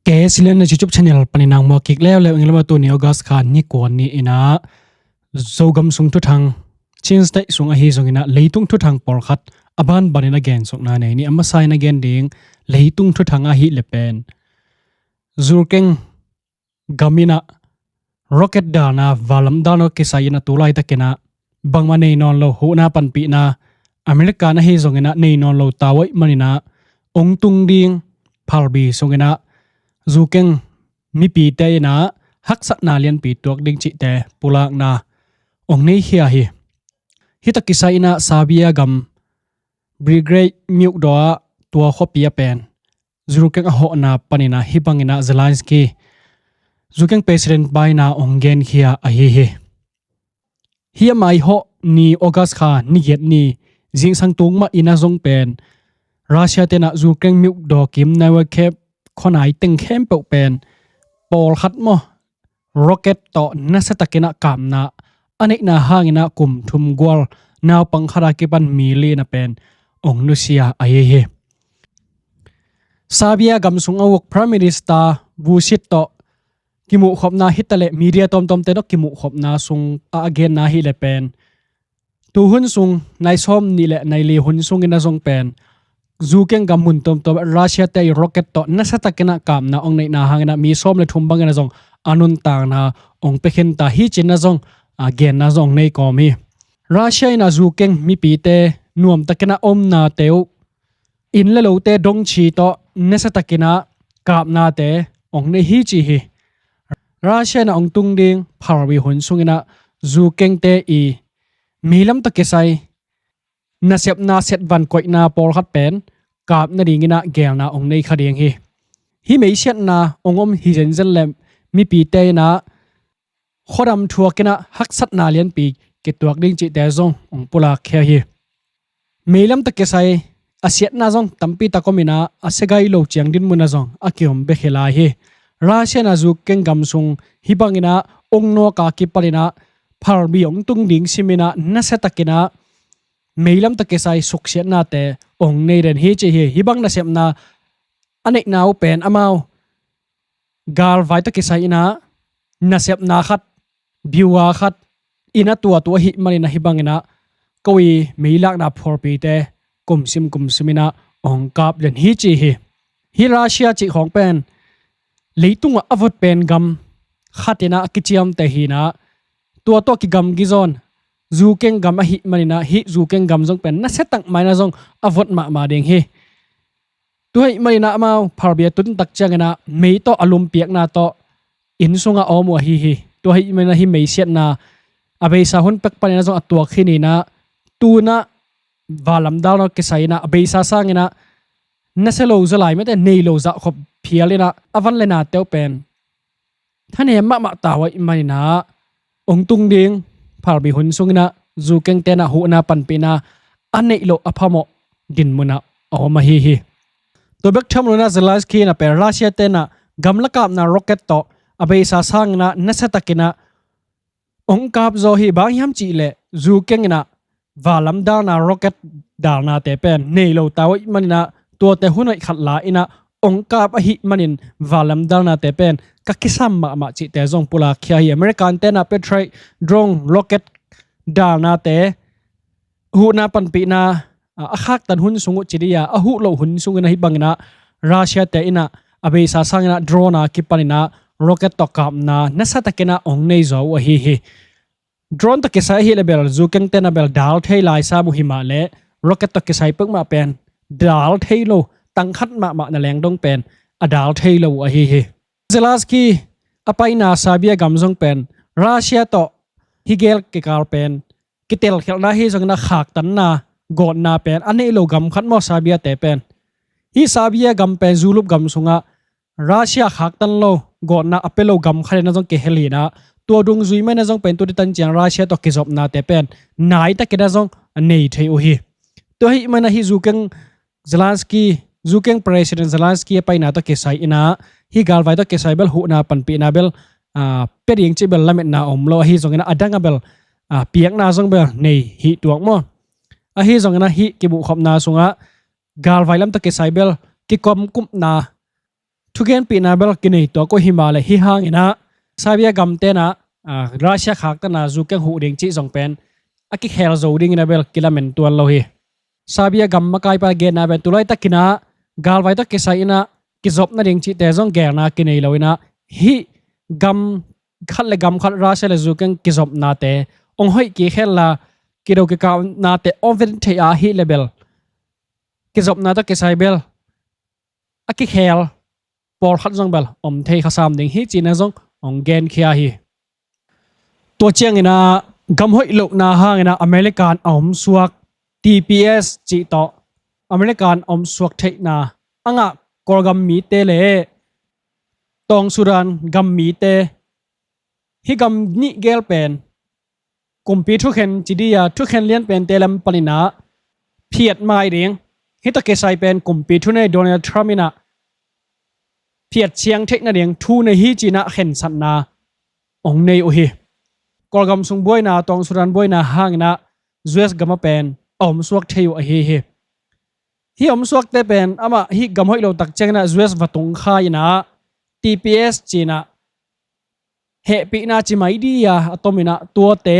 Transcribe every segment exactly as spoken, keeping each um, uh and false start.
Ke silian na YouTube channel panin nang mua kik leuleu ing lama tuni August kha ni kua ni ina Zogam sung thuthang, Chin State sung ahi zongina leitung thuthang pawlkhat a banbanin a gensukna nei ni. A masa in a gen ding leitung thuthang ahi le pen Zurkeng gam ina rocket dalna, valam dalna kisai ina tu laitakina bangma nei nawn lo huhna panpihna America na hi zongina nei nawn lo tawai manina ong tung ding phalbi sungina Zukeng mipite ina haksatna lianpi tuak ding cihte pulakna ong nei khia hi. Hita kisai ina Serbia gam Belgrade miukdaw ah tua khuapi a pen Zukeng a hawhna panina hibangina Zelensky, Zukeng President pa ina ong genkhia ahi hi. Hih a mai hawh ni August kha ni giat ni zingsang tung mah ina zong pen Russia tena Zukeng miukdaw kim naiwa khep khonai teng khempeuh pen pawlkhat maw rocket tawh nasiatakin a kapna a neihna hangin a kum thum gual naupang khat a kipan mi li na pen ong nusia ahi hi. Serbia gam sung a uk Prime Minister Vucic tawh kimuhkhopna hitaleh media tawmtawmte tawh kimuhkhopna sung a a genna hi le pen tuhun sung nai sawm nih le nai li hun sungin a zong pen Zukeng gam mun tawmtawm Russia te i rocket tawh nasiatakin a kapna ong neihna hangin a mi sawm le thum bangin a zong a nuntakna ong pekhin ta hi cin a zong a genna zong ong nei kawm hi. Russia ina Zukeng mipite nuamtakin a omnate uh inn le lote dongchi tawh nasiatakin a kapnate ong nei hi ci hi. Russia ina ong tung ding phalbi hun sungina Zukengte i meilam tawh kisai nasepna setvan koihna pawlkhat pen kap nadingin a gelna ong nei kha ding hi. Hih meisiatna ong om hi zenzen le mipite ina khuadam thuakin a haksatna lianpi kituak ding cihte zong ong pulak khia hi. Meilam tawh kisai a siatna zong tampi tak om ina a sia gai lo ciang dinmun a zong a kiom bek hi lai hi. Russia ina Zukeng gam sung hibangin a ong nawk a kipan ina phalbi ong tung ding simin a nasiatakin a meilam tawh kisai suksiatnate ong nei den hi ci hi. Hibang nasepna a neihna uh pen amau galvai tawh kisai ina nasepna khat, biua khat ina tuatu ahi manina hibangin a ko i meilakna phualpite kumsim kumsim ina ong kap den hi ci hi. Hih Russia cih khawng pen leitungah a vot pen gam khat ina a kiciamteh hi ina tua tawh kigamgi zawn Zukeng gam ahi manina hih Zukeng gam zong pen nasiatak maina zong a vot mahmah ding hi. Tua ahi manina amau phalbi a tuntak ciangin a mei tawh a lumpiakna tawh inn sungah a om uh ahi hi. Tua ahi manina hih meisiatna a beisa hun pek panina zong a tuak hi nina tuna valamdalna kisai ina a beisa sangin a nasia lo zalai mete nei lo zahkhop phial ina a van le nate uh pen thanem mahmah ta uh ahi manina ong tung ding phalbi hun sungina Zukeng tena huhna panpihna a neih loh a phamawh dinmuna a om ahi hi. Tua bek tham lona Zelensky na pen Russia tena gamla kapna rocket tawh a beisa sangina nasiatakin a ong kap zaw hi. Bang hiam cihleh Zukeng ina valamdalna rocket dalnate pen nei lo ta uh ahi manina tuate hun hoih khat la ina ong kap ahi manin valamdalnate pen ka kisam mahmah cihte zong pulak khia hi. American tena Patriot drone rocket dalnate huhna panpihna a khaktan hun sung uh ci dia a huh loh hun sungin ahi bangina Russia te ina a beisa sangina drone a kipanina rocket tawh kapna nasiatakin a ong nei zaw uh ahi hi. Drone tawh kisai ahi le bel Zukeng tena bel dal thei lai sam uh hi mah le rocket tawh kisai pek mah pen dal thei lo, tangkhat mahmah na leng dong pen a dal thei lo uh ahi hi. Zelensky a paina Serbia gam zong pen Russia tawh hi gel kikal pen kitelkhelhna hi zongin a khaktanna gawtna pen a neih lo gam khat maw Serbia te pen. Hi Serbia gam pen zulup gam sungah Russia khaktan lo gawtna a pe lo gam khat ina zong kihel hina tua dungzui maina zong pen tuti tan ciang Russia tawh kizopnate pen naitakin a zong a nei thei uh hi. Tua ahi maina hi Zukeng Zelensky, Zukeng President Zelensky a paina tawh kisai ina hi galvai tawh kisai bel huhna panpihna bel a pe ding ci bel lametna om lo ahi zongina a danga bel a piakna zong bel nei hi tuak maw. Ahi zongina hi kimuhkhopna sungah galvai lam tawh kisai bel kikomkupna thugenpihna bel kinei tuak uh hi mah leh, hih hangin ah Serbia gam ten ah, aa, Russia khaktan a zu keng huh ding cih zong pen a kikhel zo dingin ah bel kilamen tuan lo hi. Serbia gam makaipa genna pen tu laitakin ah galvai tawh kisai in ah kizop nading cihte zong gelna kinei lo in ah, hih gam khat le gam khat Russia le zu keng kizopnate ong hoih kik hen la, kido kikapnate ong ven thei a, hih leh bel kizopna tawh kisai bel a kikhel pawlkhat zong bel om thei kha sam ding hi, ci-in ah zong ong genkhia hi. Tua ciangin ah gam hoih lohna hangin ah American a omsuak T P S cih tawh American a omsuak theihna a ngah Kawlgam mite le Tawng Sudan gam mite, hih gam nih gel pen kumpi thukhen ci dih a, thukhen lian pente lam panin ah phiat mai ding, hih tawh kisai pen kumpi thunei Donald Trump in ah phiat siang theih nading thu nei hi, ci-in ah khensatna ong nei uh hi. Kawlgam sung buaina, Tawng Sudan buaina hangin ah U S gam ah pen a omsuak thei uh ahi hi. Hih omsuakte pen amah hih gam hoih lo tak ciangin ah U S va tung kha in ah T P S ci-in ah hehpihna ci mai dih a, a tomin ah tuate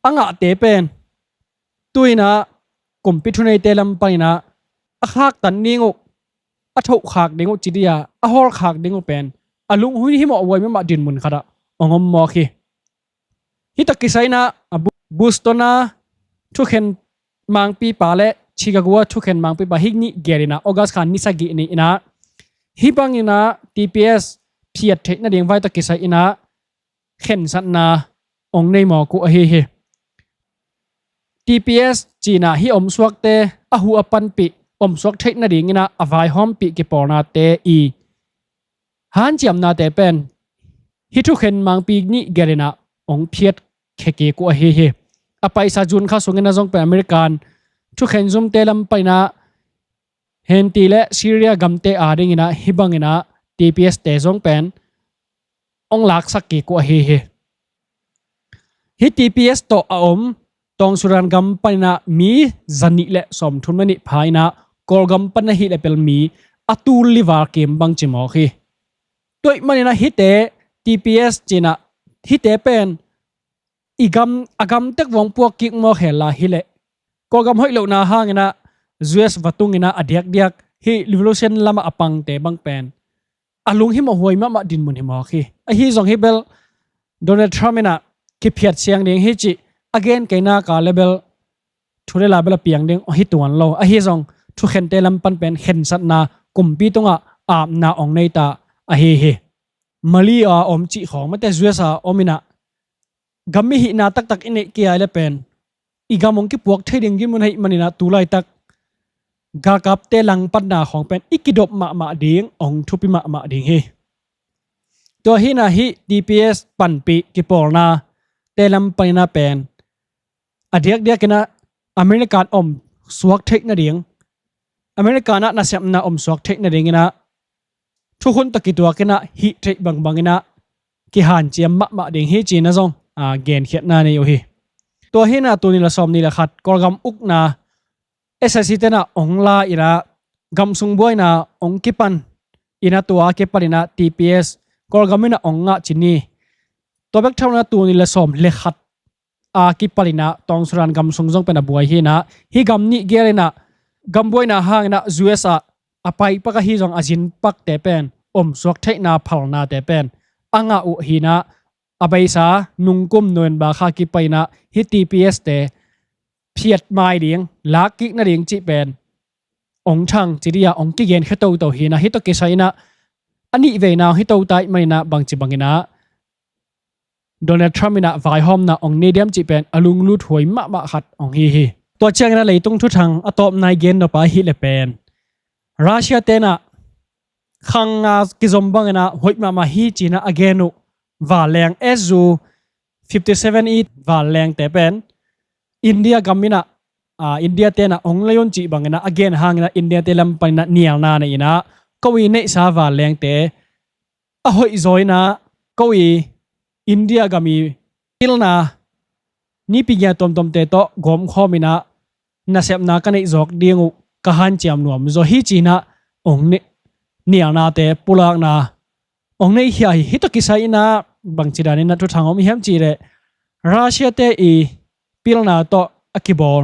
a ngahte pen tu-in ah kumpi thuneite lam panin ah a khaktan ding uh, a thoh khak ding uh ci dih a, a hawl khak ding uh pen a lung himawh huai mahmah dinmun khat ah ong om mawk hi. Hih tawh kisai in ah, a Bu-, Boston a thukhen mangpipa le Chicago a thukhen mangpipa, hih nih gel in ah August kha ni sagih ni in ah hih bangin ah T P S phiat theih nading vai tawh kisai in ah khensatna ong nei mawk uh ahi hi. T P S ci-in ah hih omsuakte a hu a panpih, omsuak theih nadingin ah a vaihawmpih kipawlnate i hanciamnate pen hih thukhen mangpi nih gel in ah ong phiat khia kik uh ahi hi. A paisa June kha sungin ah zong pen American thukhen zumte lam panin ah Houthi le Syria gamte adingin ah hih bangin ah T P S te zong pen ong laksak kik uh ahi hi. Hih T P S tawh a om Tawng Sudan gam panin ah mi zanih le sawmthum le nih pha in ah Kawlgam pan ahih leh bel mi a tul li val kim bang ci mawk hi. Tua ahih manin ah hihte T P S ci-in ah hihte pen i gam, a gam tek vawng puak kik mawk hen la, hi leh Kawlgam hoih lohna hangin ah U S va tungin ah a diakdiak hih revolution lamah a pangte bang pen a lunghimawh huai mahmah dinmun hi mawk hi. Ahi zong hih bel Donald Trump in ah kiphiat siang ding hi cih a gen kei nak leh bel thu le la bel a piang ding hi tuan lo. Ahi zong thukhente lam pan pen khensatna, kumpi tungah apna ong nei ta ahi hi. Mali a om cih khawng, mate U S a om in ah gam mihihna taktak i neih kei a leh pen i gam ong kipuak thei ding dinmun ahih manin ah tu laitak galkapte langpanna khawng pen i kidop mahmah ding, ong thupi mahmah ding hi. Tua hi in ah hih T P S panpih kipawlnate lam panin ah pen a diakdiakin ah American omsuak theih nading, American ah nasepna omsuak theih nadingin ah thukhun tawh kituakin ah hih theih bangbangin ah kihanciam mahmah ding hi, ci-in ah zong, aa, genkhiatna nei uh hi. Tua hi in ah tul nih le sawmnih le khat Kawlgam ukna S A C te in ah ong la in ah gamsung buaina ong kipan in ah, tua kipan in ah T P S Kawlgam in ah ong ngah ci ni. Tua bek thamlo in ah tul nih le sawm le khat a kipan in ah Tawng Sudan gamsung zong pen a buai hi in ah, hih gam nih gel in ah gam buaina hangin ah U S ah a pai pak ahi zong a zin pakte pen omsuak theihna phalnate pen a ngah uh hi in ah, a beisa nungkum November kha kipan in ah hih T P S te phiat mai ding, lak kik nading cih pen ong thang ci dih a, ong kigenkhia toto hi in ah, hih tawh kisai in ah a nih veina ong hi to ta ahih manin ah bangci bangin ah Donald Trump in ah vaihawmna ong nei diam cih pen a lunglut huai mahmah khat ong hi hi. Tua ciangin ah leitung thuthang a tawpna i gen nop a ahih leh pen Russia te in ah khang a kizom bangin ah hoih mahmah hi ci-in ah a gen uh vanleng S U fifty seven E vanlengte pen India gam in ah, aa, India te in ah ong lei un cih bangin ah a gen hangin ah India te lam panin ah nialna nei in ah ko i neihsa vanlengte a hoih zaw in ah ko i India gam i pilna nipi ngia tuamtuamte tawh gawmkhawm in ah nasepna ka neih zawk ding uh ka hanciam nuam zaw hi ci-in ah ong ne-, nialnate pulakna hong nei khia hi. Hih tawh kisai inah bangci danin a thuthang om hiam cih leh Russia-te i pilna tawh a kibawl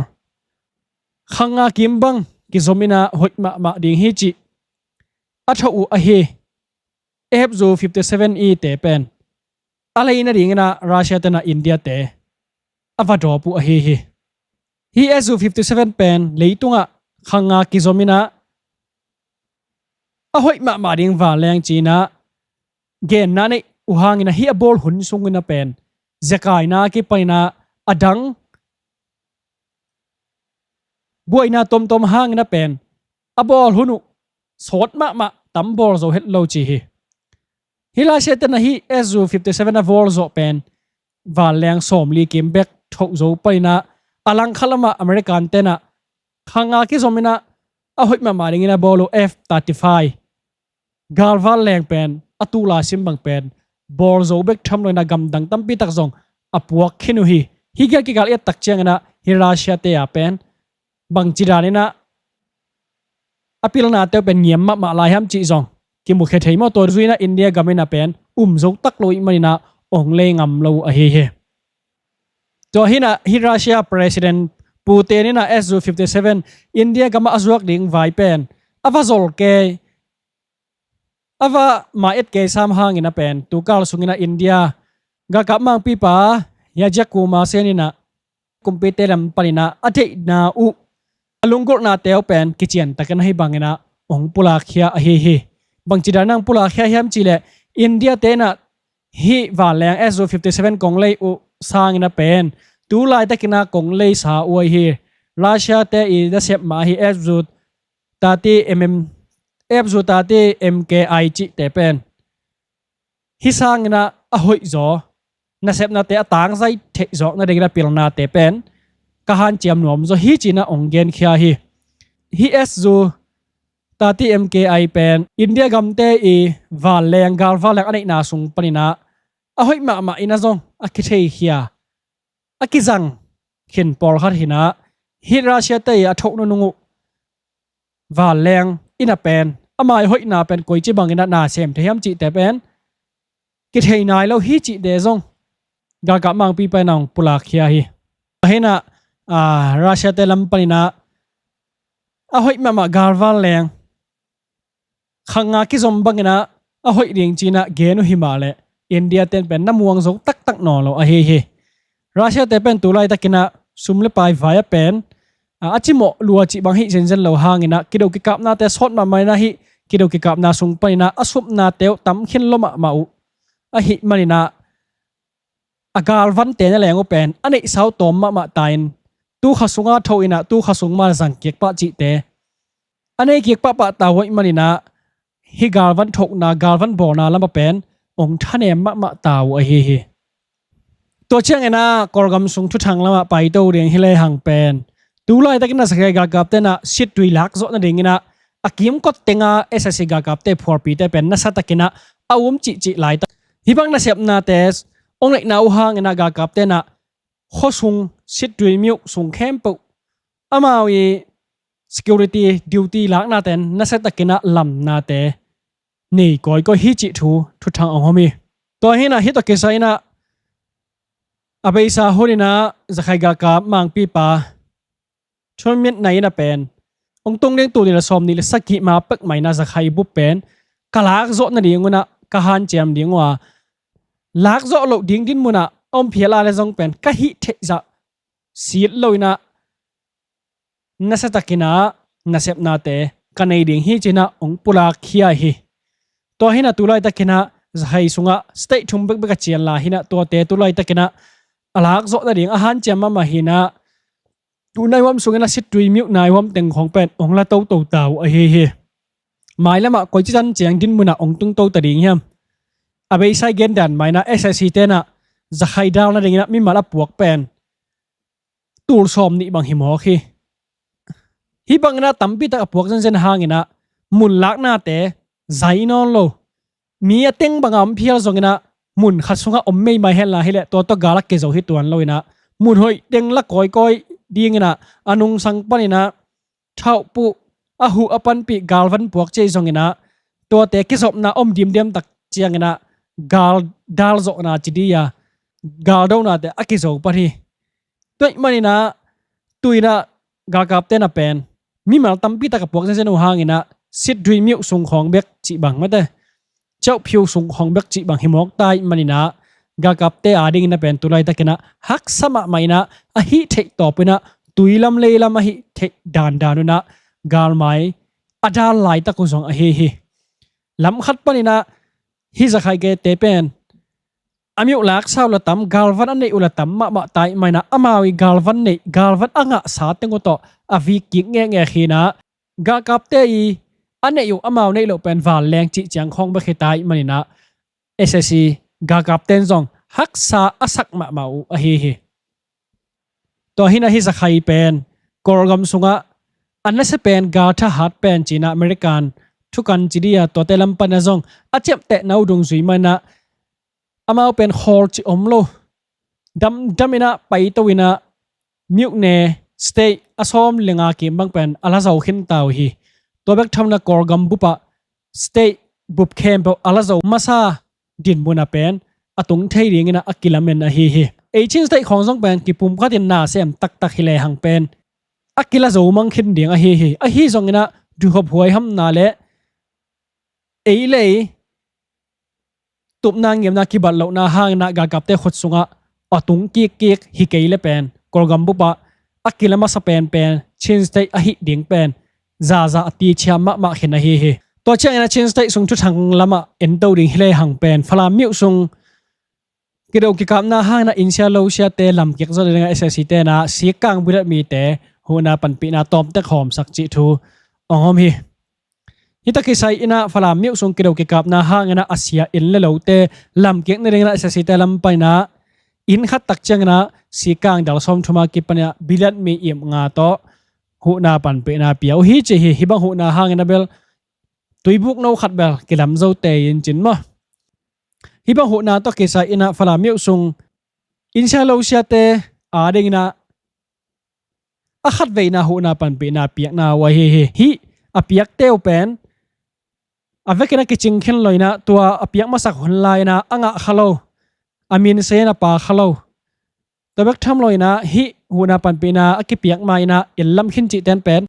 khanga kim bang kizom inah hoih mahmah ding hi cih a thoh uh ahi. F-zu fifty-seven E te pen a lei nadingin ah Russia-te inah India-te a va dawp uh ahi hi. Hih S-zu fifty-seven pen leitungah khanga kizom inah a hoih mahmah ding vanleng ci-in ah genna nei uh hangin ah hih a bawl hun sungin ah pen ziakaina kipan inah a dang buaina tuamtuam hangin ah pen a bawl hun uh sawt mahmah, tam bawl zo het lo ci hi. Hih Russia-te inah hih S-zu fifty-seven a bawl zawh pen vanleng sawmli kim bek thoh zo pan inah a langkhat lamah American-te inah khanga kizom inah a hoih mahmah dingin a bawl uh F thirty-five galvanleng pen a tu lai sim bang pen bawl zo bek tham lo inah gamdang tampi tak zong a puak khin uh hi. Hih gel kikal i et tak ciangin ah hih Russia-te a pen bangci danin ah a pilnate uh pen ngiam mahmah lai hiam cih zong kimukhia thei maw. Tua zui inah India gam inah pen um zo tak lo ih man inah hong lei ngam lo uh ahi hi. Tua hi inah hih Russia President Putin inah S-zu fifty-seven India gamah a zuak ding vai pen a va zol kei, a va mai-et kei sam hangin ah pen tukal sungin ah India galkap mangpipa Ajay Kumar Sen inah kumpite lam pan inah a theihna uh, a lunggulhnate uh pen kiciantakin ah hih bangin ah hong pulakkhia ahi hi. Bangci danin ah hong pulakkhia hiam cih leh India-te inah hih vanleng S-zu fifty-seven kong lei uh sangin ah pen tu laitakin ah kong leisa uh ahi hi. Russia-te i nasep mah ahi F-zu thirty M M, F-zu thirty M K I cihte pen hih sangin ah a hoih zaw, nasepnate a tangzai theih zawk nadingin ah pilnate pen ka hanciam nuam zaw hi ci-in ah hong genkhia hi. Hih S-zu thirty M K I pen India gamte i vanleng, galvanleng a neihna sung pan inah a hoih mahmah in ah zong a kitheikhia, a kizang khin pawlkhat hi inah hih Russia-te i a thoh nunung uh vanleng in ah pen a mai hoihna pen koici bangin ah na sem thei hiam cihte pen kithei nai lo hi cihte zong galkap mangpipa inah hong pulakkhia hi. Ahi inah, aa, Russia-te lam pan inah a hoih mahmah galvanleng khanga kizom bangin ah a hoih ding ci-in ah gen uh hi mah leh India-te in pen na muang zo taktak nawn lo ahi hi. Russia-te pen tu laitakin ah sum le pai vai-ah pen a, a cimawh lua cih bang hih zenzen lo hangin ah kido kikapnate sawt mahmah in ah hih kido kikapna sung pan inah a supnate uh tam khin lua mahmah uh ahih man inah a galvante na leng uh pen a neihsa uh tawm mahmah ta in tu kha sunga thoh in ah tu kha sung mah zang kik pah cihte a nei kik pahpah ta uh ahih man inah hih galvan thohna, galvan bawlna lamah pen hong thanem mahmah ta uh ahi hi. Tua ciangin ah Kawlgam sung thuthang lamah paito ding hi lehang pen tu laitakin ah Zakhaia galkapte inah Sittwe lak zawh nadingin ah a kimkot teng a S S C galkapte phualpite pen nasatakin ah a um cihcih laitak. Hih bang nasepnate hong neihna uh hangin ah galkapte inah khuasung Sittwe myo sung khempeuh amau i security duty laknate in nasatakin ah lamnate nei kawikawi hi cih thu thuthang hong om hi. Tua hi inah hih tawh kisai inah a beisa hun inah Zakhaia galkap mangpipa Thurmit Naing inah pen hong tung ding tul nih le sawmnih le sagih ma pek mah inah Zakhaia bup pen ka lak zawh nading un ah ka hanciam ding uh a, lak zawh loh ding dinmun ah a om phial a leh zong pen ka hih theih zah sit lo inah nasatakin ah nasepnate ka nei ding hi ci-in ah hong pulakkhia hi. Tua hi inah tu laitakin ah Zakhaia sungah state thum bekbek a cian lai hi inah tuate tu laitakin ah a lak zawh nading a hanciam mahmah hi inah tu naihuam sungin ah Sittwe myo naihuam teng khawng pen hong la toto ta uh ahi hi. Mailamah koici zan ciang dinmun ah hong tung to ta ding hiam? A beisa i gen dan mah inah S S C-te inah Zakhaia dal nadingin ah mimal a puak pen tul sawmnih bang hi mawk hi. Hih bangin ah tampi tak a puak zenzen hangin ah mun laknate zai nawn lo. Mi a teng banga om phial zongin ah mun khat sungah om meimai hen la hi leh tua tawh gal a kizo hi tuan lo inah mun hoih teng la kawikawi dingin ah a nungsang pan inah thauhpuh a huh a panpih galvan puak cih zongin ah tuate kizopna om dimdiam tak ciangin ah gal dalzawhna ci dih a, galdonate a kizo pan hi. Tua ahih manin ah tu-in ah galkapte na pen mimal tampi tak a puak zenzen uh hangin ah Sitdui myo sung khawng bek cih bang mate, Kyaukphyu sung khawng bek cih bang hi mawk ta ahih manin ah galkapte adingin ah pen tu laitakin ah haksa mahmah in ah a hih theih tawpin ah tui lam lei lam a hih theih dandan un ah galmai a dal laitak uh zong ahi hi. Lam khat panin ah hih Zakhaite pen a myo laksa uh la tam, galvan a neih uh la tam mahmah ta ahih manin ah amau i galvan neih, galvan a ngahsa teng uh tawh a vik kik ngekngek hi in ah galkapte i a neih uh amau neih loh pen vanleng cih ciang khawng bek hi ta ahih manin ah S S C galkapte in zong haksa a sak mahmah uh ahi hi. Tua hi in ah hih Zakhai pen Kawlgam sungah a nasia pen, gal thahat pen ci-in ah American thukan ci dih a, tuate lam panin ah zong a ciamtehna uh dungzui manin ah amau pen khawl cih om lo, damdam in ah paito in ah myo ne state a sawm le nga kim bang pen a la zo khin ta uh hi. Tua bek tham in ah Kawlgam bup ah state bup khempeuh a la zo masa dinmun ah pen a tung thei dingin ah a kilamen ahi hi. Ei Chin State khawng zong pen kipumkhat in na sem taktak hi lehang pen a kila zo mang khin ding ahi hi. Ahi zongin ah duhop huaihamna le ei le ei tupna ngiamna kibat lohna hangin ah galkapte khut sungah a tung kikkik hi kei le pen Kawlgam bup ah a kila masa penpen Chin State ahi ding pen zaza a ticiam mahmah khin ahi hi. Tua ciangin ah Chin State sung thuthang lamah ento ding hi lehang pen Falam myo sung kido kikapna hangin ah innsia losiate lamkik zawh nadingin ah S S C te in ah Sikang bilat mite huhna panpihna tawmtek hawmsak cih thu hong om hi. Hih tawh kisai in ah Falam myo sung kido kikapna hangin ah a sia inn le lote lamkik nadingin ah S S C te lam panin ah inn khat tak ciangin ah Sikang dal sawmthum a kipan in ah bilat mi ip nga tawh huhna panpihna pia uh hi ci hi. Hih bang huhna hangin ah bel tuibuk no khat bel kilam zo tei in cin maw. Hih bang huhna tawh kisai in ah Falam myo sung innsia losiate adingin ah a khatveina huhna panpihna piakna uh ahi hi. Hih a piakte uh pen a vekin a kicing khin lo in ah tua a piak masak hun lai in ah a ngah kha lo, a min se in a pha kha lo, tua bek tham lo in ah hih huhna panpihna a kipiak ma in ah inn lam khin cihte in pen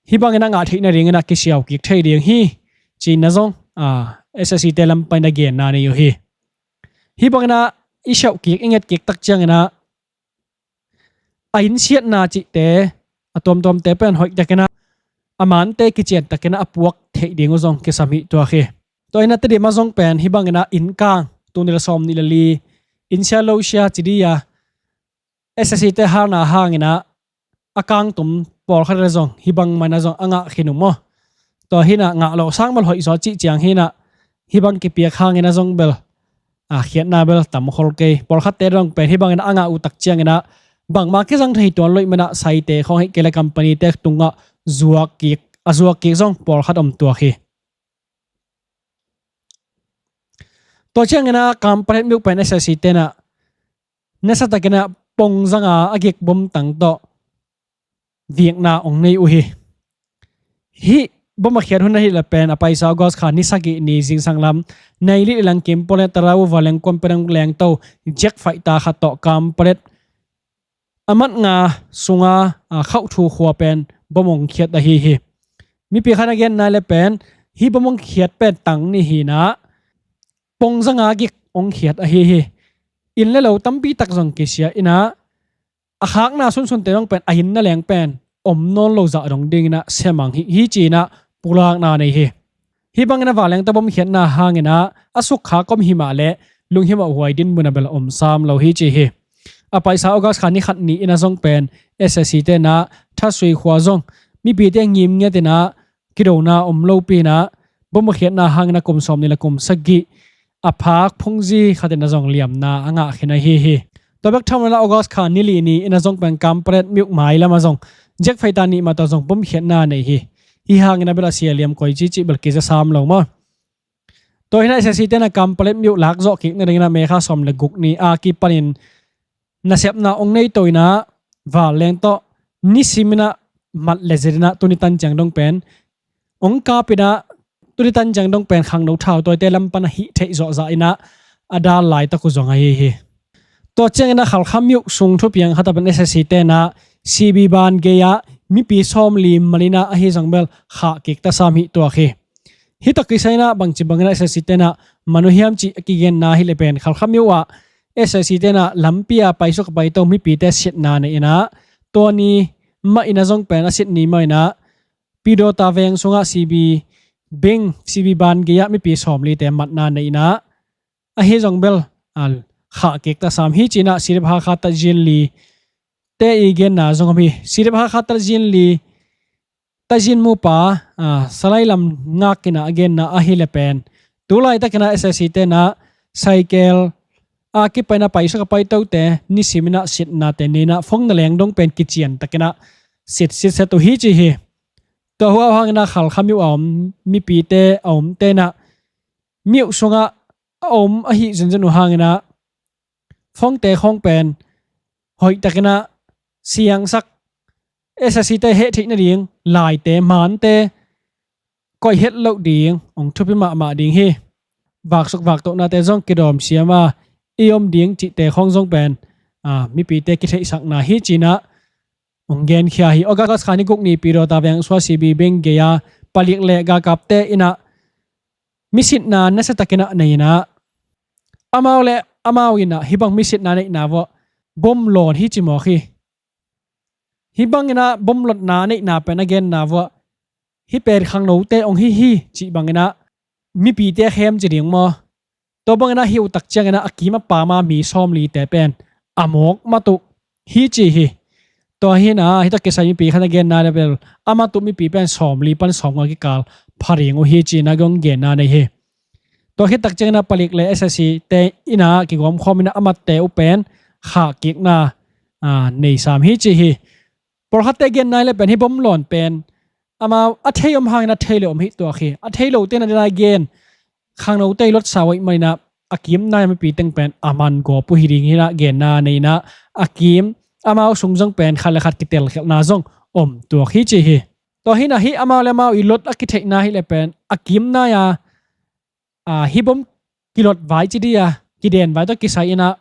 hih bangin a ngah theih nadingin ah kisiau kik thei ding hi ci-in ah zong S S C te lam panin ah genna nei uh hi. Hih bangin ah i siau kik i nget kik tak ciangin ah a innsiatna cihte a tuamtuamte pen hoih takin ah a mante kician takin ah a puak theih ding uh zong kisam hih tuak hi. Tua in ah Tedim ah zong pen hih bangin ah inn kang tul nih le sawm nih le li innsia losia ci dih a S S C te halna hangin ah a kangtum pawlkhat le zong hih bang man ah zong a ngah khin uh maw. Tua hi in ah ngah loh sang bel hoih zaw cih ciang hi in ah hih bang kipiak hangin ah zong bel a khiatna bel tam khol kei. Pawlkhatte dong pen hih bangin a ngah uh tak ciangin ah bangmah kizang thei tuan lo ahih manin ah saite khawng hi kei le company te tungah zuak kik, a zuak kik zong pawlkhat om tuak hi. Tua ciangin ah Kanpetlet myo pen S S C te in ah nasa takin ah pongzanga a gik bom tang tawh viikna hong nei uh hi. Hih bom a khiat hun ahih leh pen a paisa August kha ni sagih ni zingsang lam nai li le lang kim pawle Tarawa vanleng kuan pen hong lengto jet fighter khat tawh Kanpetlet a mat nga sunga a Khauhthu khua pen bom hong khiat ahi hi. Mipi khat in a gen nai le pen hih bom hong khiat pen tang nih hi in ah pongzanga gik hong khiat ahi hi. Inn le lo tampi tak zong kisia in ah a khakna sunsunte zong pen a inn a leng pen om nawn lo zah dong dingin ah semang hi, hi ci-in ah pulakna nei hi. Hih bangin a vanleng tawh bom khiatna hangin ah a sukkhak om hi mah leh lunghimawh huai dinmun ah bel om sam lo hi ci hi. A paisa August kha ni khat ni in ah zong pen S S C te in ah Thasui khua zong mipite ngim ngiat in ah kidona om lopi in ah bom a khiatna hangin ah kum sawm nih le kum sagih a phak phungzi khat in ah zong liamna a ngah khin ahi hi. Tua bek tham lo in ah August kha ni li ni in ah zong pen Kanpetlet myo mai lam ah zong jet fighter nih mah tawh zong bom khiatna nei hi. Hih hangin ah bel a sia liam koi ci cih bel kiza sam lo maw. Tua hi in ah S S C te in ah Kanpetlet myo lak zawh kik nadingin ah May kha sawm le guk ni a kipanin nasepna hong neito in ah vanleng tawh nisim in ah mat le zet in ah tuni tan ciang dong pen hong kap in ah tuni tan ciang dong pen khangno thautawite lam pan a hih theih zawhzah in ah a dal laitak uh zong ahi hi. Tua ciangin ah Khalkha myo sung thupiang khat ah pen S S C te in ah C B ban gei ah mipi sawmli man in ah ahi zong bel khah kik tasam hih tuak hi. Hih tawh kisai in ah bangci bangin ah S S C te in ah man uh hiam cih a kigenna hi leh pen Khalkha myo ah S S C te in ah lampi ah paisuk a paito mipite sitna nei in ah tua ni mah in ah zong pen a sit ni mah in ah Pidawta veng sungah C B bing, C B ban gei ah mipi sawmlite matna nei in ah ahi zong bel a khah kik tasam hi ci-in ah C D F Hakha Tajin Li te i genna zong om hi. C D F Hakha Tajin Li, Tajin mupa, a, Salai Lam Ngak in ah a genna ahi leh pen tu laitakin ah S S C te in ah cycle a kipan a paisuk a paitote nisimin ah sitnate nei in ah phone na leng dong pen kician takin ah sit sit set uh hi ci hi. Tua huai hangin ah Khalkha myo a om mipite a omte in ah myo sungah a om ahi zenzen uh hangin ah phonete khawng pen hoih takin ah siangsak, S S C te heh theih nading laite, mante koih het loh ding hong thupi mahmah ding hi. Vaksuk vaktohnate zong kidawm siam a, i om ding cihte khawng zong pen, a, mipite kitheihsakna hi ci-in ah hong genkhia hi. August kha ni guk ni Pidawta veng sungah C B bing gei ah palik le galkapte in ah misitna nasia takin ah nei in ah amau le amau in ah hih bang misitna neihna vuah bom lawn hi ci mawk hi. Hih bangin ah bom lawnna neihna pen a genna vuah hih pen khangnote hong hi hi cih bangin ah mipite khem ci ding maw? Tua bangin ah hih uh tak ciangin ah a kim a pam a mi sawmlite pen a mawk mat uh hi ci hi. Tua hi-in ah hih tawh kisai mipi khat a genna leh bel a mat uh mipi pen sawmli pan sawmnga kikal pha ding uh hi ci-in ah hong genna nei hi. Tua khit tak ciangin ah palik le S S C te in ah kigawmkhawm in ah a matte uh pen khah kikna, a, nei sam hi ci hi. Pawlkhatte genna leh pen hih bom lawn pen amau a thei om hangin a thei le om hih tuak hi. A thei lote in ah a dena gen khangnote i lotsa uh ahih manin ah a kimna-a mipi teng pen a man gawp uh hi ding hi-in ah genna nei in ah a kim, amau sung zong pen khat le khat kitelkhialhna zong om tuak hi ci hi. Tua hi-in ah hih amau le amau i lot a kitheihna hi leh pen a kimna-a, a, hih bom kilot vai ci dih a, kiden vai tawh kisai in ah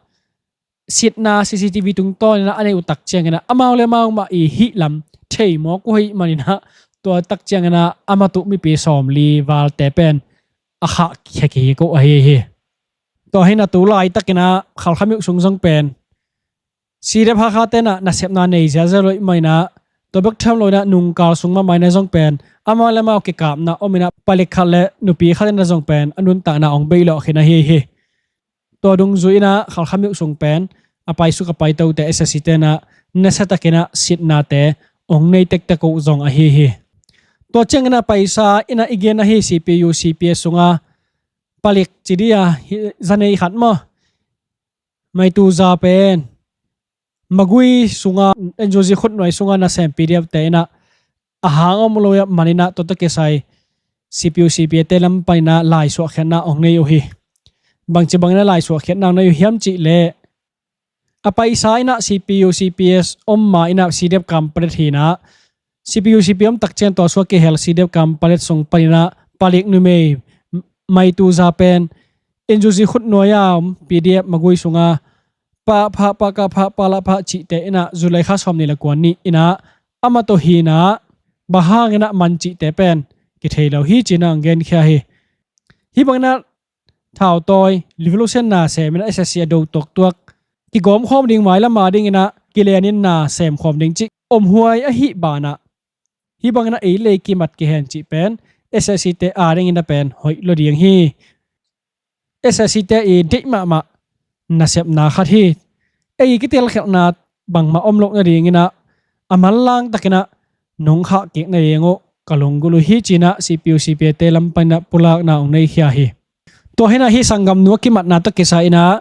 sitna C C T V tungtawn in ah a neih uh tak ciangin ah amau le amau mah i hih lam thei mawk uh ahih manin ah tua tak ciangin ah a mat uh mipi sawmli valte pen a khah khia kik uh ahi hi. Tua hi-in ah tu laitakin ah Khalkha myo sung zong pen C D F Hakha te in ah nasepna nei ziazia lo ahih manin ah tua bek tham lo in ah nungkal sung mahmah in ah zong pen amau le amau kikapna om in ah palik khat le nupi khat in ah zong pen a nuntakna hong bei lawh khin ahi hi. Tua dungzui in ah Khalkha myo sung pen a paisuk a paitote S S C te in ah nasia takin ah sitnate hong nei tektek uh zong ahi hi. Tua ciangin ah paisa in ah i gen ahi C P U C P S sungah palik ci dih a, hih zanei khat maw, Maituza pen Magui sungah, N U G khutnuai sungah nasem P D F te in ah a hang om lo ahih manin ah tua tawh kisai C P U C P S te lam panin ah laisuahkhiatna hong nei uh hi. Bangci bangin ah laisuahkhiatna hong nei uh hiam cih leh a paisa in ah C P U C P S om ma in ah C D F Kampalet hi-in ah C P U C P S om tak ciang tua sungah kihel C D F Kampalet sung panin ah palik numei Maituza pen N U G khutnuai a om P D F Magui sungah pah, pah, pah, ka, pah, pah, la, pah cihte in ah July kha sawmnih le kua ni in ah a mat uh hi-in ah bang hangin ah man cihte pen kithei lo hi ci-in ah hong genkhia hi. Hih bangin ah thautawi revolution na sem in ah S S C a do tuaktuak kigawmkhawm ding, mailam a dingin ah kilenin na semkhawm ding cih omhuai ahih banah hih bangin ah ei le ei kimat kihen cih pen S S C te a dingin ah pen hoih lua ding hi. S S C te i deih mahmah nasepna khat hi. Ei kitelkhialhna bangmah om loh nadingin ah a manlang takin ah nong khah kik nading uh ka lunggulh uh hi ci-in ah C P U C P S te lam panin ah pulakna hong neikhia hi. Tua hi-in ah hih sanggamnu a kimatna tawh kisai in ah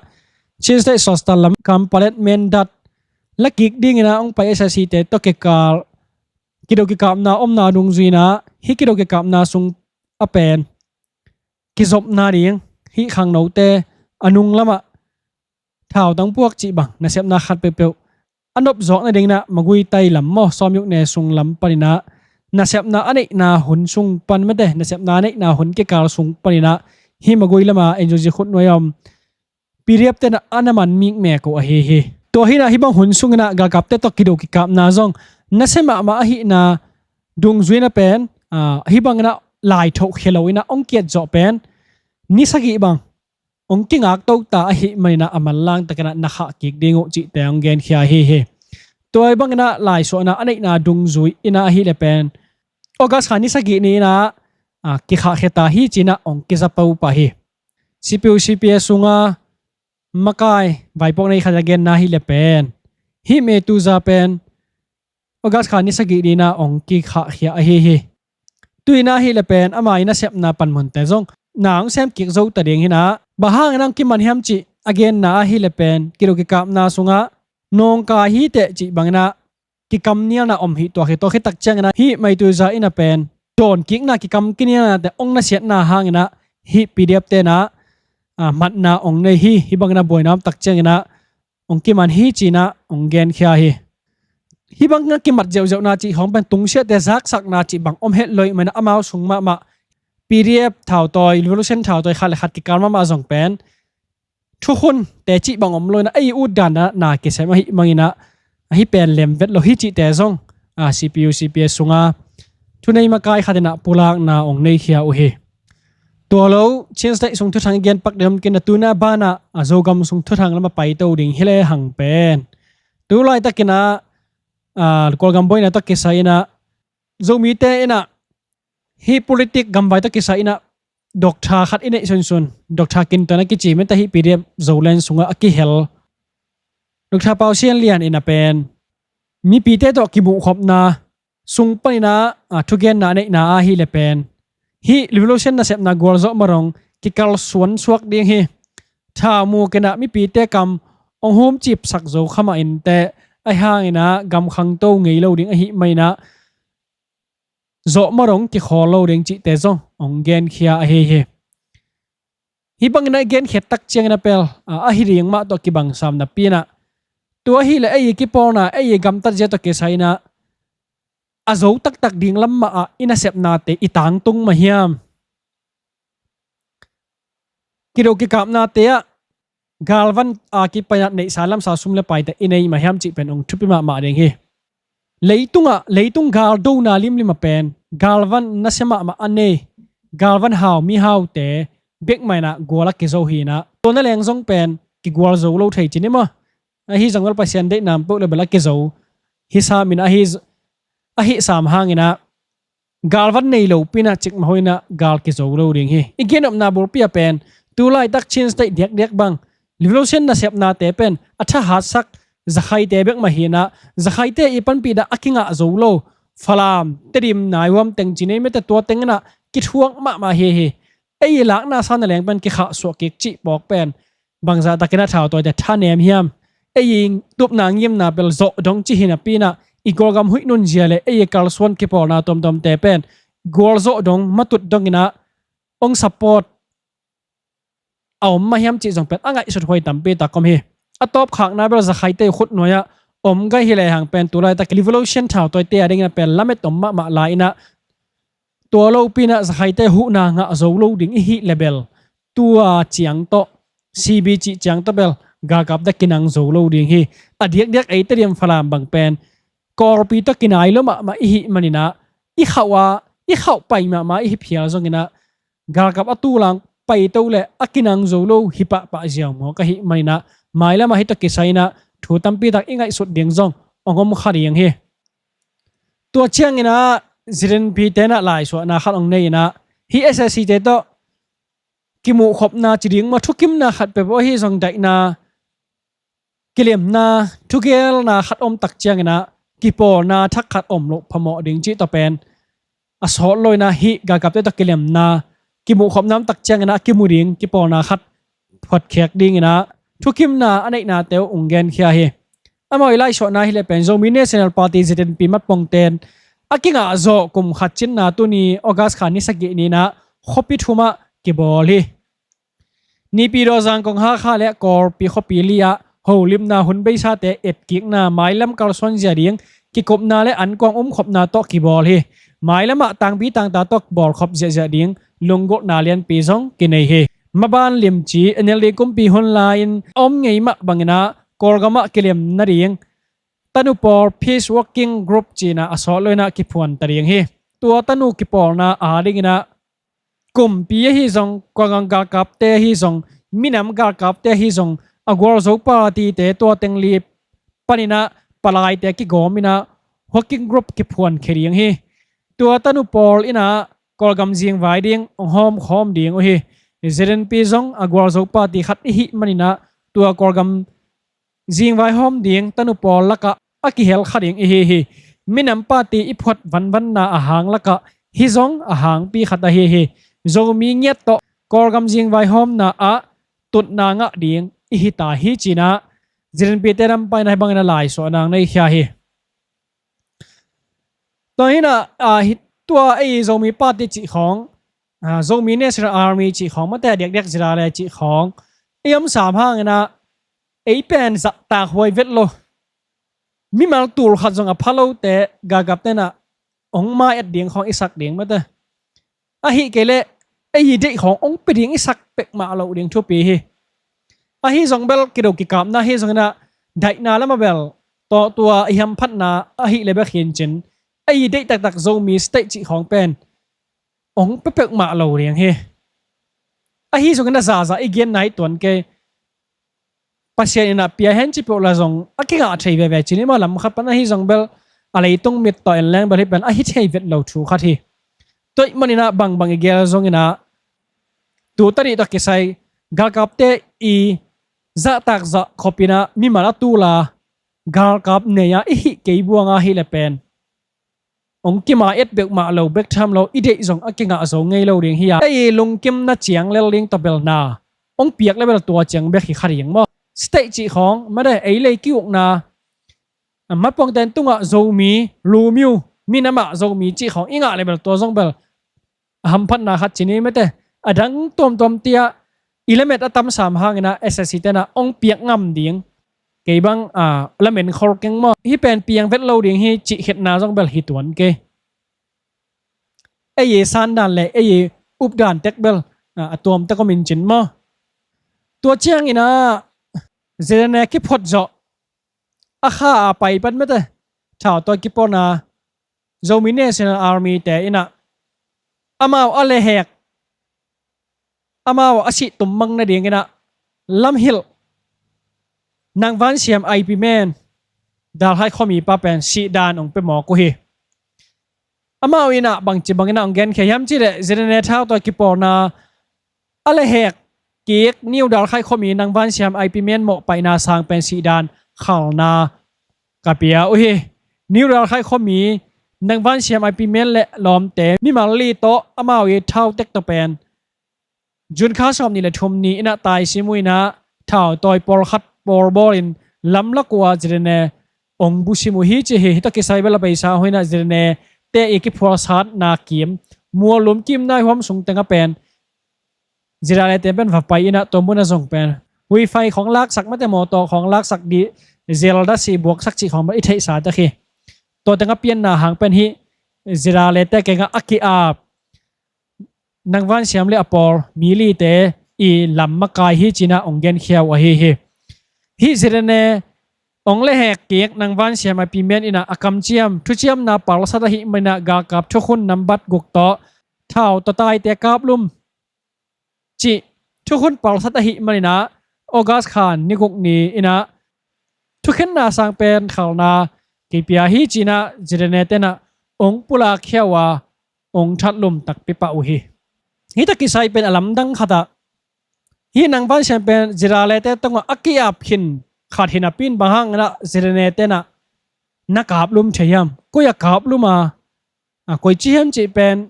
Chin State Sawstan lam Kampalet Mindat la kik dingin ah hong pai S S C te tawh kikal kido kikapna omna dungzui in ah hih kido kikapna sung a pen kizopna ding, hih khangnote a nung lamah thautang puak cih bang nasepna khat peuhpeuh a nopzawk nadingin ah Magui tai lam maw, Sawmyuk ne sung lam panin ah nasepna a neihna hun sung pan mate, nasepna a neihna hun kikal sung paninah hih Magway lama N U G khutnuai a om P D F tenah a na man mikmek uh ahi hi. Tua hinah hih bang hun sunginah galkapte tawh kido kikapna zong nasia mahmah ahihna dungzuina pen, ah, hih banginah laithoh khia loinah hong kiat zawh pen ni sagih bang hong kingak to ta ahih maninah a manlang takinah na khah kik ding uh cihte hong genkhia ahi hi. Tua banginah laisuahna a neihna dungzui inah ahih le pen August kha ni sagih ni inah, ah, kikhahkhia ta hi cinah hong kizapo pah hi. C P U C P S sunga makai vaipuak nei khat a genna ahih le pen hih May tuza pen August kha ni sagih ni inah hong kikhahkhia ahi hi. Tu inah ahih le pen ama ii nasepna panmunte zong na hong sem kik zo ta ding hinah, bang hangin hong kiman hiam cih a genna ahih le pen kido kikapna sungah nawngkai hi teh cih banginah kikam nialna om hi tuak hi. Tua khit tak cianginah hih May tuza inah pen dawn kikna kikam kinialnate hong nasiatna hanginah hih P D F tenah, ah, matna hong nei hi. Hih banginah buaina om tak cianginah hong kiman hi cinah hong genkhia hi. Hih bangah kimat zeuhzeuhna cih khawng pen tungsiahte zaksakna cih bang om het lo ahih maninah amau sung mahmah P D F thautawi, revolution thautawi khat le khat kikal mahmah zong pen thukhun teci bang om lo inah ei utdan na, na kisem ahih manginah ahi pen lemvet lo hi cihte zong, ah, C P U C P S sunga thunei makai khat inah pulakna hong neikhia uh hi. Tua lo Chin State sung thuthang i gen pak deuh kinah tu inah banah, ah, Zogam sung thuthang lamah paito ding hi le hang pen tu laitakinah, ah, Kawlgam buaina tawh kisai inah Zomite inah hih politik gamvai tawh kisai inah doctor khat i neih sunsun, Doctor Kinton a kici mate, hih P D F Zoland sungah a kihel Doctor Pau Sian Lian inah pen mipite tawh kimuhkhopna sung paninah, ah, thugenna a neihna ahih le pen hih revolution nasepna gualzawh madong kikalsuan suak ding hi. Thaumuk inah mipite kam hong humcipsak zo kha mah inteh, ahi hanginah gam khangto ngei lo ding ahih maninah zawh madong kikhawl lo ding cihte zong hong genkhia ahi hi. Hih banginah i genkhiat tak cianginah pel, a, ahi ding mah tawh kibang sam napi inah tua ahih leh ei i kipawlna, ei i gamtat zia tawh kisai inah a zo taktak ding lam mah ah i nasepnate i tangtung mah hiam? Kido kikapnate ah galvan a kipan ah neihsa lamsa sum le paite i nei mah hiam cih pen hong thupi mahmah ding hi. Leitungah, leitung galdona limlim ah pen galvan nasia mahmah a nei, galvan hau mihaute bek mah inah gual a kizo hi inah, tua na leng zong pen kigual zo lo thei ci ni maw? Ahi zong bel Pasian deihna om peuh le bel a kizo hi sam inah, ahi, ahi sam hanginah galvan nei lopi inah cikmah hoih inah gal kizo lo ding hi. I gen nopna bulpi ah pen tu laitak Chin State diakdiak bang revolution nasepnate pen a thahatsak Zakhaite bek mah hi inah, Zakhaite i panpih dah a kingah zo lo Falam, Tedim, Naihuam teng ci ni mate, tua teng inah kithuak mahmah hi hi. Ei i lakna sa na leng pen kikhahsuah kik cih pawk pen bangzah takin a thautawite thanem hiam? Ei i tupna ngimna bel zawh dong ci hi napi inah i Kawlgam huih nunzia le ei i kalsuan kipawlna tuamtuamte pen gualzawh dong, matut dong inah hong support a om mah hiam cih zong pen a ngaihsut huai tampi tak om hi. A tawpkhakna bel Zakhaite khutnuai ah om gai hi lehang pen tu laitak revolution thautawite a dingin a pen lamet om mahmah lai inah tua lopi inah Zakhaite huhna ngah zo lo ding i hih le bel tua ciang tawh, C B cih ciang tawh bel galkapte kinang zo lo ding hi. A diakdiak ei Tedim, Falam bang pen Kawlpi tawh kinai lua mahmah i hih maninah i khauh a, i khauh pai mahmah i hi phial zonginah galkap a tulang paito le a kinang zo lo hi pahpah ziau maw ka hih maninah mailamah hih tawh kisai inah thu tampi tak i ngaihsut ding zong hong om kha ding hi. Tua cianginah Z N P tenah laisuahna khat hong nei inah hih S A C te tawh kimuhkhopna ci ding maw, thukimna khat peuh ahi zong daihna, kilemna, thugelna khat om tak cianginah kipawlna thak khat om loh phamawh ding cih tawh pen a sawt lo inah hih galkapte tawh kilemna, kimuhkhopna om tak cianginah a kimu ding kipawlna khat phuatkhiak dinginah thukimna a neihnate uh hong genkhia hi. Amau i laisuahna hi le pen Zomi National Party Z N P matpongten a kingah zawh kum khat cinna tuni August kha ni sagih ni inah khuapi thumah kibawl hi. Naypyidaw, Zangkong, Hakha le Kawlpi khuapi li ah holimna hun beisate etkikna, mailam kalsuan zia ding kikupna le ankuang umkhopna tawh kibawl hi. mailamah tangpi tangta tawh bawlkhop ziahziah ding lunggulhna lianpi zong kinei hi. Maban limci N L D kumpi hun lai-in a om ngei mah bangin ah Kawlgamah kilem nading tanu pawl peace working group ci-in ah a sawt lo-in ah kiphuan ta ding hi. Tua tanu kipawlna adingin ah kumpi ahi zong, Kawlgam galkapte ahi zong, minam galkapte ahi zong, a gualzo partyte tua teng li panin ah palaite kigawm in ah working group kiphuan khia ding hi. Tua tanu pawl in ah Kawlgam zingvai ding hong hawm khawm ding uh hi. Z N P zong a gualzo party khat i hih manin ah tua Kawlgam zingvai hawm ding tanu pawl lakah a kihel kha ding i hi hi. Minam party i phuat vanvanna a hang lakah hih zong a hangpi khat ahi hi. Zomi ngiat tawh Kawlgam zingvai hawmna ah tutna ngah ding i hi ta hi ci-in ah Z N P te lam pan ah hih bangin ah laisuahna nei khia hi. Tua hi-in ah, ah, hi, tua ei Zomi party cih khawng, ah, Zomi National Army cih khawng, mate a diakdiak ZRA cih khawng ei om sam hangin ah ei pen zahtak huai vet lo. Mimal tul khat zong a pha lote galkapte in ah hong ma-et ding khawng i sak ding mate. Ahih kei leh ei i deih khawng hong pia ding i sak peuhmah loh ding thupi hi. Ahi zong bel kido kikapna hi zongin ah daihna lamah bel tawh tua i hamphatna ahih leh bek hi-in cin, ei i deih taktak Zomi state cih khawng pen hong pia peuhmah lo ding hi. Ahi zongin ah zahzah i genna hi tuan kei. Pasian in ah pia hen ci peuh la zong a kingah thei veve ci ni maw, lam khat pan ahi zong bel a leitung mit tawh en leng bel hih pen a hi thei vet lo thu khat hi. Tua ahih manin ah bangbang i gel zongin ah tu tadih tawh kisai galkapte i zahtak zah khop in ah mimal a tul a galkap nei a i hih kei buang ahih leh pen hong kima-et peuhmah lo bek tham lo, i deih zong a kingah zo ngei lo ding hi a, ei lungkimna ciang lel ding tawh bel na hong piak leh bel tua ciang bek hi kha ding maw. State cih khawng mate, ei lei ki-ukna, a, mapuangten tungah Zomi, Lumyo, minamah Zomi cih khawng i ngah leh bel tua zong bel a hamphatna khat ci ni mate. A dang tuamtuam tiah i lamet a tam sam hangin ah S A C te in ah hong piak ngam ding, kei bang, a, lamen khol keng maw, hih pen piang vet lo ding hi cih khiatna zong bel hi tuan kei. Ei i sandan leh ei i updan tek bel, a, a tuam tek om in cin maw. Tua ciangin ah Z N A kiphuat zawh a kha a pai pan mate, thautawi kipawlna Zomi National Army te in ah amau a lehhek, amau a sih tummang nadingin ah lamhilh Nang Van Siam I P man Dal Khai Khuami pa pen sihdan hong pia mawk uh hi. Amau in ah bangci bangin ah hong genkhia hiam cih leh Z N A thautawi kipawlna a lehhek kik New Dal Khai Khuami Nang Van Siam I P man mawhpaihna sang pen sihdan khalna ka pia uh hi. New Dal Khai Khuami Nang Van Siam I P man leh lawmte mimal li tawh amau i thau tek tawh pen June kha sawmnih leh thum ni in ah taisim uh in ah thautawi pawlkhat pawl bawlin lamlak uh a Z N A hong busim uh hi ci hi. Hih tawh kisai bel a beisa uh in ah Z N A te i kiphualsatna kim, Muallum kim naihuam sung teng ah pen ZRA te pen va pai in ah tua mun ah zong pen wifi khawng laksak mate, mawtaw khawng laksak, diesel da sih buaksak cih khawng bel i theihsa tek hi. Tua teng ah pianna hang pen hih ZRA te kiangah a ki-ap Nang Van Siam leh a pawl mi lite i lam makai hi ci-in ah hong genkhia uh ahi hi. Hih Z N A hong lehhek kik Nang Van Siam I P man in ah a kamciam, thuciamna palsat ahih manin ah galkap thukhun nambat guk tawh thau tawh taite kaplum cih thukhun palsat ahih manin ah August kha ni guk ni in ah thukhenna sang pen khalna kipia hi ci-in ah ZRA te in ah hong pulakkhia uh a, hong thatlum takpi pah uh hi. Hih tawh kisai pen a lamdang khat ah hih Nang Van Siam pen ZRA te tungah a ki-ap khin khat hi napi-in bang hangin ah ZRA te in ah na kaplum thei hiam? Koi a kaplum a, a, koici hiam cih pen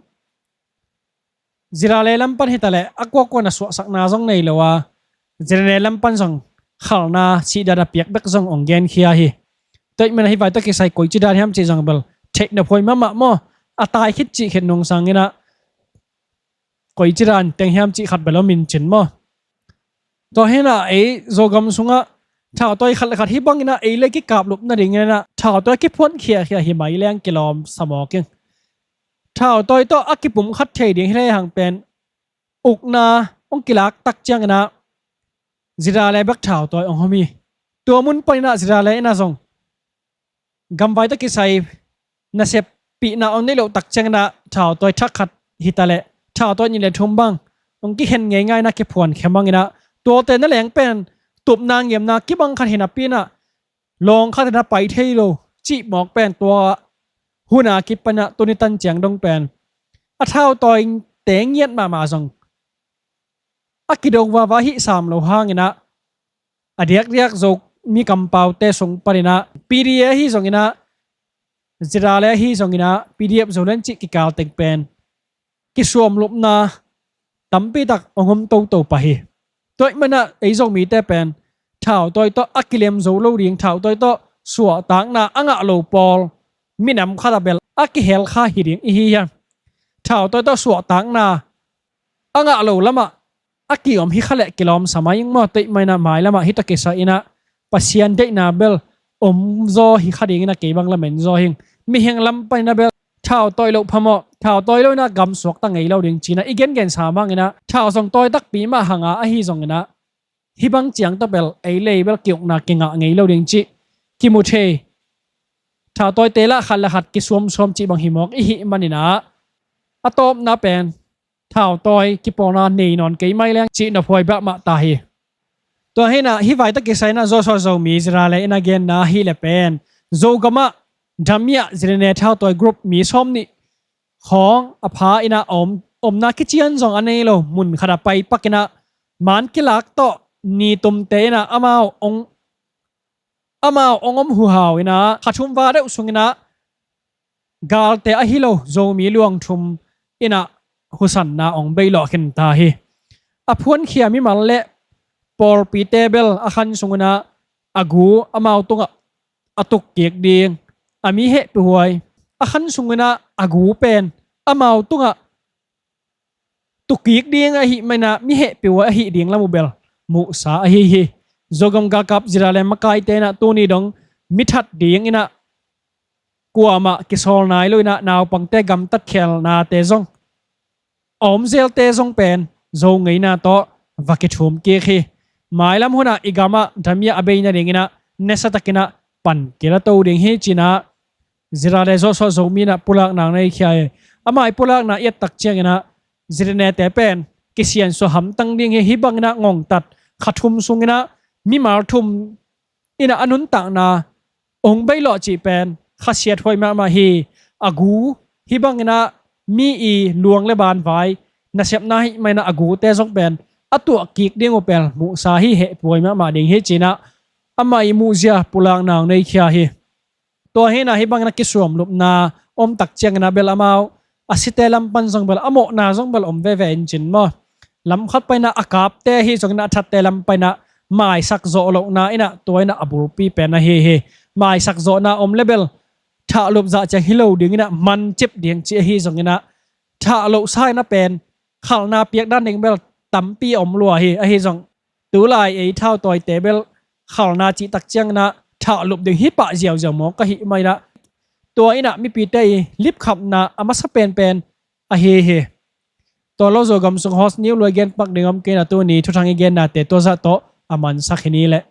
ZRA lam pan hi ta leh a kuakua na suahsakna zong nei lo a, ZRA lam pan zong khalna sihdan a piak bek zong hong genkhia hi. Tua ahih manin ah hih vai tawh kisai koici dan hiam cih zong bel theih nop huai mahmah maw. A tai khit cih khit nungsang in ah koici dan teng hiam cih khat bel om in cin maw. Tua hi-in ah ei Zogam sungah thautawi khat leh khat hih bangin ah ei lei kikaplup nadingin ah thautawi kiphuan khiakhia hi mai leng kilawm sa mawk ing. Thautawi tawh a kipumkhat thei ding hi lehang pen ukna hong kilak tak cianginah zira le bek thautawi hong hom hi. Tua mun paninah zira le inah zong gamvai tawh kisai naseppihna hong neih loh tak cianginah thautawi thak khat hitaleh thautawi nih le thum bang hong kikhen ngeingaina kiphuankhia manginah tuate na leng pen tupna ngiamna kibang khat hi napi inah lawng khat inah pai thei lo cih mawk pen tua huna kipana tuni tan ciang dong pen a thautawite ngiat mahmah zong a kido vava hih sam lo hanginah a diakdiak Zomi kampaute sung paninah P D A ahi zonginah zira le ahi zonginah P D F Zoland cih kikal teng pen kisuamlupna tampitak hong om toto pah hi. Tua ahih manah ei Zomite pen thautawi tawh a kilem zo lo ding, thautawi tawh suahtakna a ngah lo pawl minam khat a bel a kihelkha hi ding ihi hiam? Thautawi tawh suahtakna a ngah lo lamah a kiom hi kha leh kilawmsa mai ing maw? Tua ahih manah mailamah hih tawh kisai inah Pasian deihna bel om zaw hi kha ding inah kei bang lamen zaw hing. Mihing lam paninah bel thautawi loh phamawh, thautawi lo inah gam suakta ngei lo ding cinah i gengensa manginah thau zong tawi takpi mah hanga ahi zonginah hih bang ciang tawh bel ei lei bel kiukna kingah ngei lo ding cih kimu thei. Thautawite lah khat le khat kisuamsuam cih bang hi mawk ihi maninah a tawpna pen thautawi kipawlna nei nawn kei mai leng cih nophuai beh mah ta hi. Tua hinah hih vai tawh kisai inah Joshua Zomi zira le inah genna hi le pen Zogamah Damia Zirine thautawi group mi sawm nih khawng a pha inah a om, omna kician zong a nei lo mun khat a pai pak inah man kilak tawh ni tumte inah amau hong amau hong om huhau inah kha thum va deuh sunginah galte ahi lo Zomi luang thum inah husanna hong beilawh khin ta hi. A phuankhia mimal le pawlpite bel a khan sunginah a gu amau tungah a tukkik ding a mi hehpihhuai a khan sunginah a gu pen amau tungah tukkik ding ahih manah mi hehpihhuai ahih ding lam uh bel muhsa ahi hi. Zogam galkap zira le makaite inah tuni dong mi that ding inah kuamah kisawl nai lo inah naupangte gamtat khelnate zong a om zelte zong pen Zo ngeina tawh va kithum kik hi. Mailam hunah i gamah Damia a bei nadinginah nasa takinah pan kila to ding hi cinah zira le Joshua Zomi inah pulakna nei khia hi. Amah i pulakna i et tak cianginah Zirinete pen kisiansuah hamtang ding hi. Hih banginah ngongtat kha thum sunginah mimal thum inah a nuntakna hong beilawh cih pen khasiat huai mahmah hi. A gu hih banginah mi i luang le banvai nasepna hih manginah a gute zong pen a tuah kik ding uh pen muhsa hi, hehpihhuai mahmah ding hi cinah amah i muhzia pulakna nei khia hi. Tua hinah hih banginah kisuamlupna om tak cianginah bel amau a site lam pan zong bel a mawhna zong bel om veve in cin maw? Lam khat paninah a kapte ahi zonginah a thatte lam paninah maisak zawh lohna inah tua inah a bulpi pen ahi hi. Maisak zawhna om le bel thahlup zah ciang hi lo dinginah mancip ding ci ahi zonginah thahlohsa inah pen khalna piak dan ding bel tampi om lua hi. Ahi zong tulai ei thautawite bel khalna cih tak cianginah thahlup ding hi pah ziauziau mawk ka hih mah inah tua inah mipite i lipkhapna a masa penpen ahi hi. Tua lo Zogam sung host niu luai gen pak ding om kei inah tuni thuthang i gennate tua zah tawh a mansak hi ni leh.